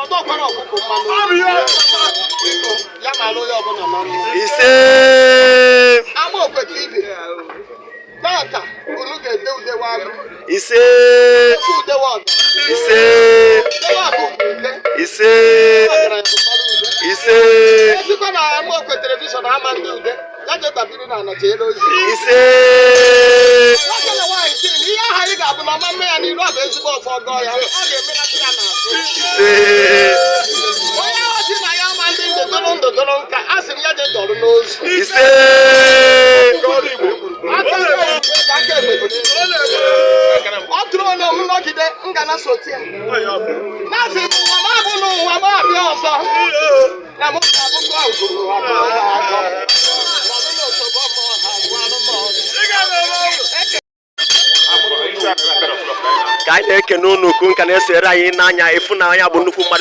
Ọdọkwara ọkụkọ mmanụ. Biko, ya mara onye ọbụla na mma. Ise. Amaokwe TV tata, unu ga-ede udewe agụ. Ise. Ofe udewe ọga. Ise. Udewe agụ bụ ude. Ise. Ọgaranya bụkwara ude. Ise. Ezikwa na Amaokwe Television ama ndị ude ya jetabiri na ana jeere ozi. Ise. Nwoke na nwaanyị sị na ihe aha anyị ga-abụ na ọma mme ya n'iru, ọ bụ ezigbo ọfọ gọọ ya, ọ ga-emenata ya n'azụ. Ise. Onye ahụ sị na ya ama ndị ndụ dụrụ ndụ dụrụ nka, a sị m ya je dọrọ n'ozu. Ise. Aka ekpe aka ekpe bụ n'elu. Ọ tụrụ onye m nọgide ngana sotie na-asị m ụwa m abụ n'ụwa m abịa ọzọ na m ga-abụkwa uguru abụọ ha agọ nọdụ n'otobo m ha gwanụ m ọzọ. Ka anyị na-ekene unu ukwu nka na-esere anyị n'anya ịfụnanya bụ nnukwu mmadụ.